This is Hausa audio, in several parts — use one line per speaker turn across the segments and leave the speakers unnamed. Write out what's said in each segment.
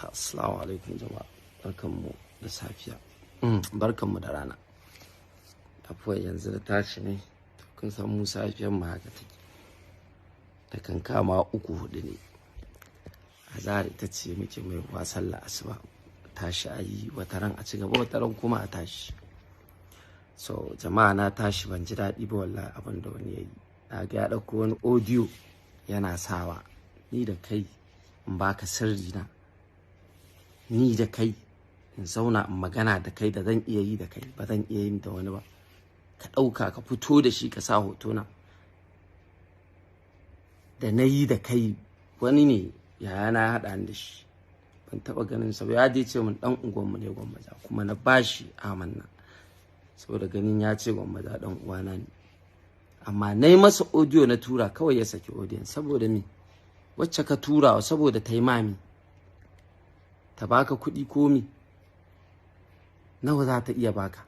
Assalamu alaikum jama'a. Barkanmu da safiya. Barkanmu da rana. Afuwa, yanzu da tashi ne. Kun san mu safiyan mu haka take. Ta kan kama uku hudu ne. Azahar ita ce muke mai wasan asuba. Tashi a yi wataran a ci gaba, wataran kuma a tashi. So jama'a, na tashi ban ji daɗi ba wallahi abin da wani ya yi. Na ga ya ɗauko wani audio yana sawa. Ni da kai in baka sirri na. Ni da kai in zauna in magana da kai da zan iya yi da kai ba zan iya yin da wani ba. Ka ɗauka ka fito da shi ka sa hotona. Da na yi da kai wani ne yayana ya haɗa ni da shi. Ban taɓa ganin sa ba, ya je ce min ɗan unguwanmu ne Gwammaja, kuma na bashi amanna. Saboda ganin ya ce Gwammaja ɗan uwana ne. Amma na yi masa audio na tura, kawai ya saki audio saboda me? Wacce ka tura saboda ta yi mami. Ta baka kuɗi ko me? Nawa za ta iya baka?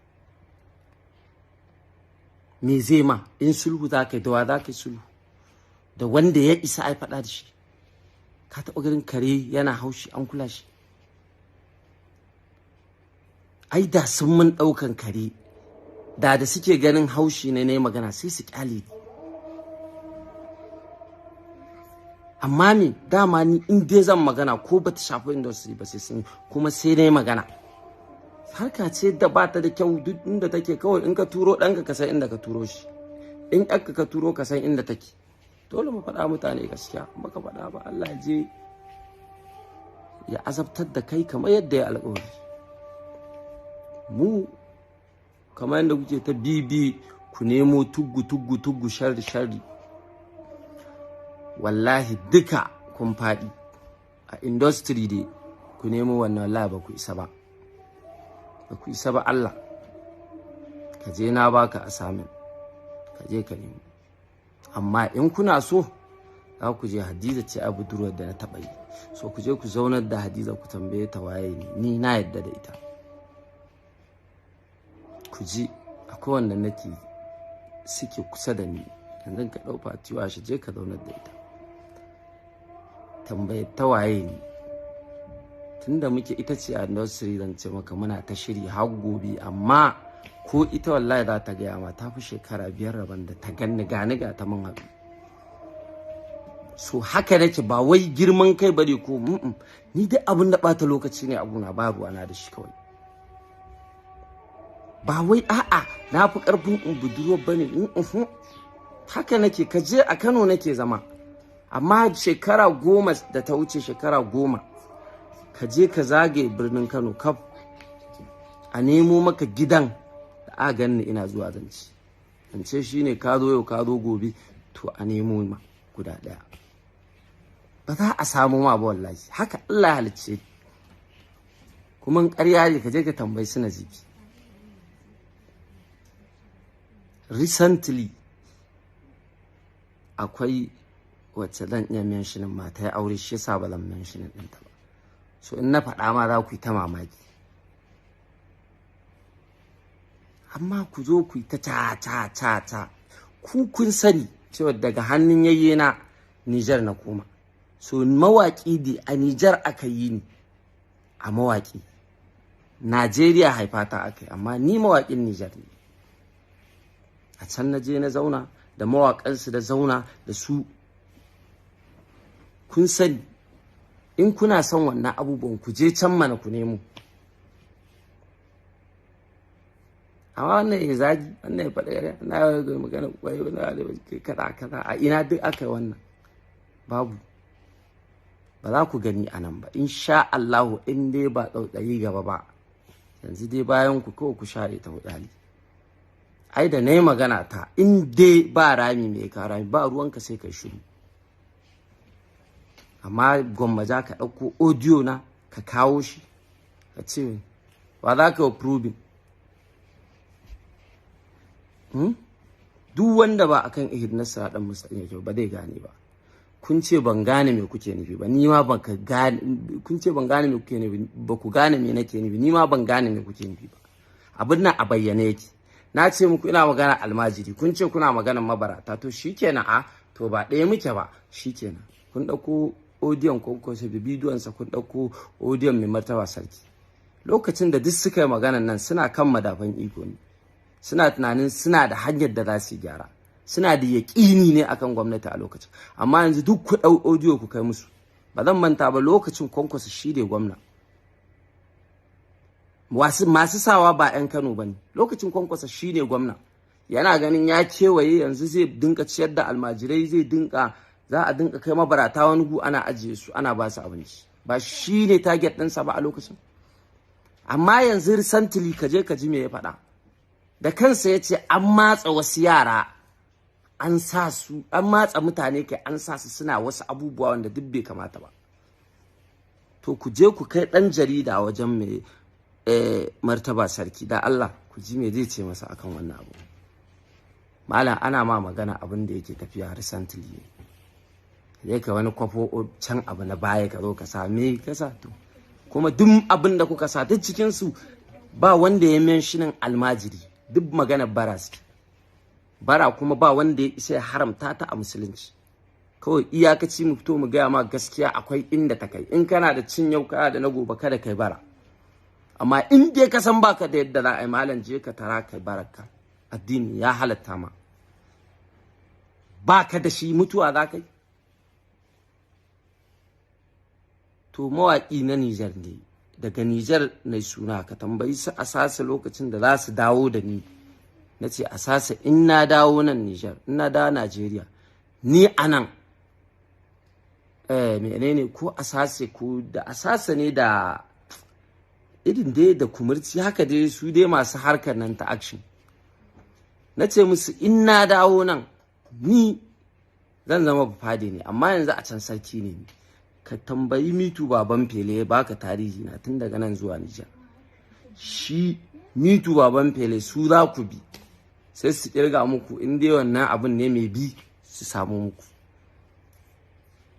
Me zai ma? In sulhu za ka yi, da wa za ka yi sulhu? Da wanda ya isa ai faɗa da shi. Ka taɓa ganin kare yana haushi an kula shi? Ai da sun mun ɗaukan kare, da suke ganin haushi ne na magana sai su ƙyale ni. Amma me dama ni in dai zan magana ko bata shafi industry ba sai sun kuma sai na yi magana. Harka ce da ba ta da kyau duk inda take, kawai in ka turo ɗanka ka san inda ka turo shi. In ɗanka ka turo ka san inda take. Dole mu faɗa mutane gaskiya, in baka faɗa ba Allah ya je ya azabtar da kai kamar yadda ya alƙawari. Mu kamar yadda kuke ta bibi ku nemo tuggu tuggu tuggu sharri sharri. Wallahi duka kun faɗi a industry dai ku nemo wannan, wallahi ba ku isa ba. Ba ku isa ba Allah. Ka je na baka assignment. Ka je ka nemo. Amma in kuna so za ku je, Hadiza ce a budurwar da na taɓa yi. So ku je ku zaunar da Hadiza ku tambaye ta waye ni. Ni na yadda da ita. Ku ji akwai wanda nake suke kusa da ni. Yanzu ka ɗau Fatiwa shi je ka zaunar da ita. Tambaye ta waye ni. Tunda muke ita ce a nursery zan ce maka muna ta shiri har gobe, amma ko ita wallahi za ta gaya ma ta fi shekara 5 rabon da ta ganni gani ga ta mun haɗu. So haka nake, ba wai girman kai bane ko ni duk abin da ɓata lokaci ne abuna ba ruwana da shi kawai. Ba wai a'a na fi ƙarfin in budurwa bane, haka nake, ka je a Kano nake zama. Amma shekara 10 da ta wuce, shekara 10 ka je ka zagaye birnin Kano kaf a nemo maka gidan da a ganni ina zuwa zance. Zance shine ka zo yau ka zo gobe, to a nemo ma guda ɗaya. Ba za a samu ma ba wallahi, haka Allah ya halicce. Kuma in ƙarya ne ka je ka tambayi su Nazifi. Recently akwai wacce zan iya mentioning ma ta yi aure, shi yasa ba zan mentioning ɗinta ba. So in na faɗa ma za ku yi ta mamaki. Amma ku zo ku yi ta ta ta ta ta. Ku kun sani cewa daga hannun yayyena Nijar na koma. So mawaƙi dai a Nijar aka yi ni a mawaƙi. Najeriya haifata aka yi amma ni mawaƙin Nijar ne. A can na je na zauna da mawaƙansu da zauna da su. Kun sani in kuna son wannan abubuwan ku je can mana ku nemo. Amma wannan ya zagi, wannan ya faɗa ƙarya, na yi magana kwai, na yi kaza kaza, a ina duk aka yi wannan? Babu. Ba za ku gani a nan ba. Insha Allahu in dai ba tsautsayi gaba ba. Yanzu dai bayan ku kawai ku share ta huɗali. Ai da na yi magana ta in dai ba rami mai ka rami ba ruwanka sai ka shiru. Amma Gwammaja ka ɗauko audio na ka kawo shi ka ce ba za ka yi proving. Duk wanda ba akan ihdinas siratal mustaqim yake ba zai gane ba. Kun ce ban gane me kuke nufi ba, ni ma ban ka gane, kun ce ban gane me kuke nufi ba, ku gane me nake nufi, ni ma ban gane me kuke nufi ba. Abin nan a bayyane yake. Na ce muku ina magana almajiri, kun ce kuna magana mabarata, to shikenan, a to ba ɗaya muke ba, shikenan. Kun ɗauko odiyon Kwankwaso da bidiyonsa, kun ɗauko odiyon mai martaba sarki. Lokacin da duk suka yi maganan nan, suna kan madafan iko ne, suna tunanin suna da hanyar da za su gyara, suna da yaƙini ne akan gwamnati a lokacin. Amma yanzu duk ku ɗau audio ku kai musu. Ba zan manta ba, lokacin Kwankwaso shi ne gwamna, masu sawa ba 'yan Kano ba ne. Lokacin Kwankwaso shi ne gwamna, yana ganin ya kewaye, yanzu zai dinka ciyar da almajirai, zai dinka, za a dinka kai mabarata wani gu ana ajiye su, ana ba su abinci. Ba shi ne target ɗinsa ba a lokacin. Amma yanzu recently, ka je ka ji me ya faɗa da kansa. Ya ce an matsa wasu yara, an sa su, an matsa mutane kai, an sa su suna wasu abubuwa wanda duk bai kamata ba. To, ku je ku kai ɗan jarida wajen mai martaba sarki, da Allah ku ji me zai ce masa akan wannan abu. Malam, ana ma magana abin da yake tafiya recently ne. Zai ka wani kwafo can abu na baya, ka zo ka sa me ka sa. To, kuma duk abin da kuka sa, duk cikin su ba wanda ya mentioning almajiri. Duk maganar bara suke. Bara kuma ba wanda ya isa ya haramta ta a musulunci. Kawai iyakaci mu fito mu gaya ma gaskiya, akwai inda ta kai. In kana da cin yau, kana da na gobe, kada kai bara. Amma in dai ka san baka da yadda za a yi, malam, je ka tara kai baraka, addini ya halatta ma. Baka da shi, mutuwa za ka yi? To, mawaƙi na Nijar ne, daga Nijar na suna. Ka tambayi su Asasa, lokacin da za su dawo da ni, na ce Asasa, in na dawo nan Nijar, in na dawo Najeriya, ni anan menene ko Asase ko da Asasa ne da irin dai da kumurci haka dai, su dai masu harkar nan ta action. Na ce musu in na dawo nan, ni zan zama bafade ne, amma yanzu a can sarki ne. Ka tambayi Mitu Baban Fele, ya baka tarihi na tun daga nan zuwa Nijar. Shi Mitu Baban Fele, su za ku bi, sai su kirga muku in dai wannan abin ne mai bi su samu muku.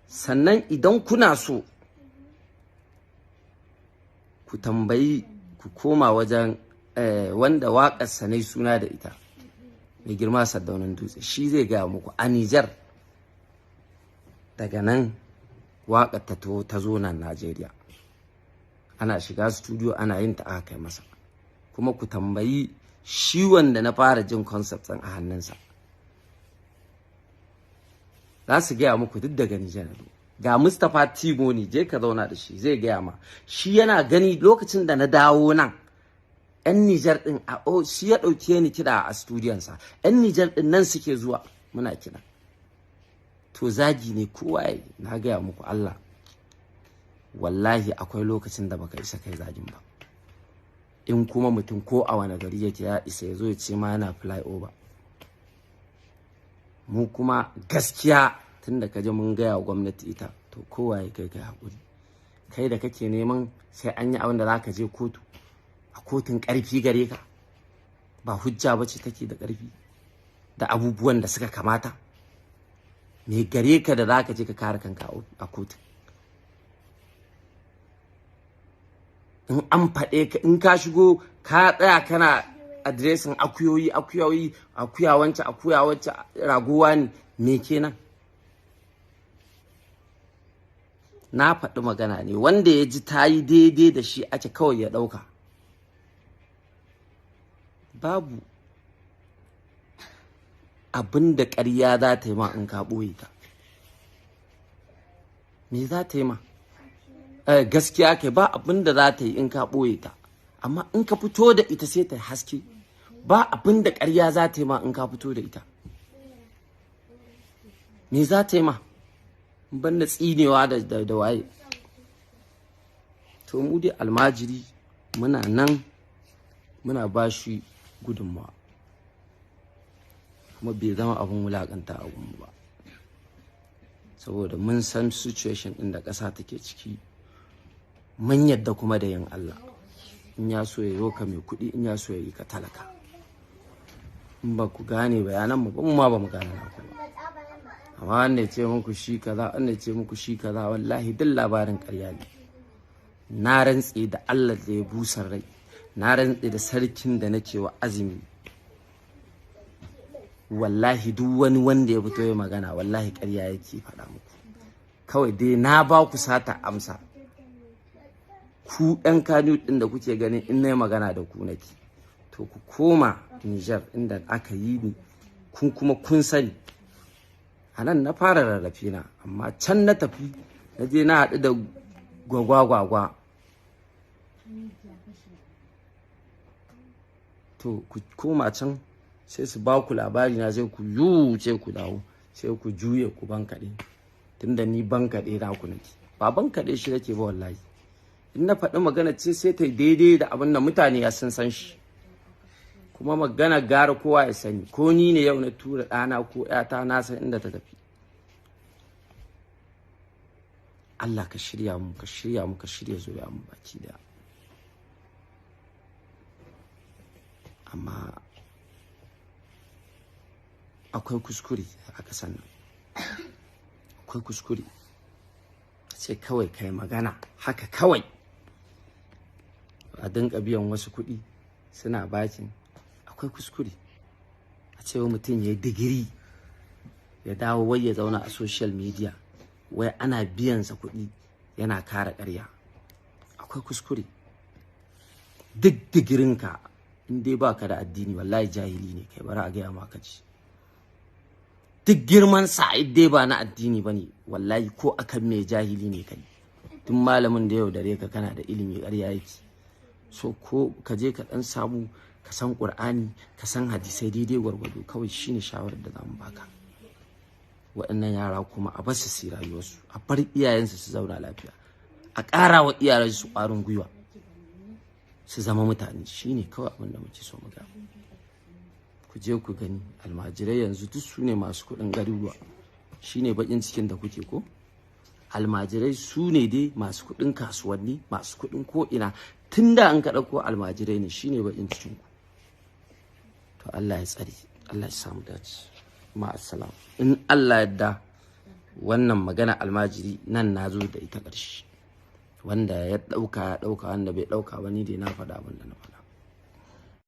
Sannan idan kuna so ku tambayi, ku koma wajen wanda waƙar sanai suna da ita, mai girma Sardaunan Dutse, shi zai gaya muku a Nijar daga nan waƙar ta ta zo nan Najeriya, ana shiga studio ana yin ta, aka kai masa. Kuma ku tambayi shi wanda na fara jin concept ɗin a hannunsa, za su gaya muku duk daga Nijar. Ga Mustapha Timoni, je ka zauna da shi, zai gaya ma. Shi yana gani lokacin da na dawo nan, 'yan Nijar ɗin a shi ya ɗauke ni kiɗa a studiyonsa. 'Yan Nijar ɗin nan suke zuwa muna kiɗa. To, zagi ne kowa ya, na gaya muku Allah, wallahi akwai lokacin da baka isa kai zagin ba. In kuma mutum ko a wani gari yake, ya isa ya zo ya ce ma yana fly over. Mu kuma gaskiya, tun da kaje mun gaya wa gwamnati ita, to kowa ya kai kai hakuri. Kai da kake neman sai an yi abin da za ka je kotu, a kotun ƙarfi gare ka, ba hujja ba ce take da ƙarfi da abubuwan da suka kamata. Me gare ka da za ka je ka kare kanka a kotu? In an faɗe ka, in ka shigo ka tsaya kana adiresin akuyoyi, akuyoyi, akuya wance, akuya wance, raguwa ne, me kenan? Na faɗi magana ne, wanda ya ji ta yi daidai da shi ake kawai ya ɗauka. Babu abin da ƙarya za ta yi ma in ka ɓoye ta. Me za ta yi ma? Gaskiya kai, ba abin da za ta yi in ka ɓoye ta, amma in ka fito da ita sai ta haske. Ba abin da ƙarya za ta yi ma in ka fito da ita. Me za ta yi ma ban da tsinewa da waye? To, mu dai almajiri muna nan muna ba shi gudunmawa, kuma bai zama abin wulakanta a mu ba, saboda mun san situation ɗin da ƙasa take ciki. Mun yadda kuma da yin Allah, in ya so ya yi ka mai kuɗi, in ya so ya yi ka talaka. In ba ku gane bayanan mu ba, mu ma ba mu gane naku ba. Amma wanda ya ce muku shi kaza, wanda ya ce muku shi kaza, wallahi duk labarin ƙarya ne. Na rantse da Allah da ya busar rai, na rantse da sarkin da nake wa azumi, wallahi duk wani wanda ya fito ya magana, wallahi ƙarya yake faɗa muku. Kawai dai na ba ku sata amsa. Ku ɗan Kano ɗin da kuke ganin in na yi magana da ku nake, to ku koma Nijar inda aka yi ni, kun kuma kun sani a nan na fara rarrafe na, amma can na tafi na je na haɗu da gwagwa-gwagwa. To ku koma can sai su ba ku labari na, sai ku yuce ku dawo, sai ku juye ku bankaɗe. Tunda ni bankaɗe na ku nake, ba bankaɗe shi nake ba wallahi. In na faɗi magana ce sai ta daidai da abin da mutane ya sun san shi, kuma magana gara kowa ya sani. Ko ni ne yau na tura ɗana ko ‘yata, na san inda ta tafi. Allah ka shirya mu, ka shirya mu, ka shirya zuriya mu baki daya. Amma akwai kuskure a kasan nan, akwai kuskure sai kawai kai magana haka kawai a dinka biyan wasu kuɗi suna bakin. Akwai kuskure a cewa mutum ya yi digiri ya dawo wai ya zauna a social media wai ana biyansa kuɗi yana kare ƙarya. Akwai kuskure. Duk digirinka in dai baka da addini wallahi jahili ne kai, bari a gaya maka ci. Duk girman sa in dai ba na addini bane wallahi ko akan me jahili ne kai. Duk malamin da yau dare ka kana da ilimi ƙarya yake. So ko ka je ka dan samu ka san Qur'ani, ka san hadisai daidai gwargwado, kawai shine shawarar da zamu baka. Waɗannan yara kuma a basu su rayuwarsu, a bar iyayensu su zauna lafiya, a ƙara wa iyayensu ƙwarin gwiwa su zama mutane. Shine kawai abin da muke so mu ga. Ku je ku gani almajirai yanzu duk su ne masu kuɗin garuruwa. Shine baƙin cikin da kuke ko? Almajirai su ne dai masu kuɗin kasuwanni, masu kuɗin ko'ina. Tun da an ka ɗauko almajirai ne, shine baƙin cikin ku. To Allah ya tsare, Allah ya samu dace. Ma'assalam. In Allah yadda wannan magana almajiri nan na zo da ita ƙarshe. Wanda ya ɗauka ya ɗauka, wanda bai ɗauka ba ni dai na faɗa abin da na faɗa.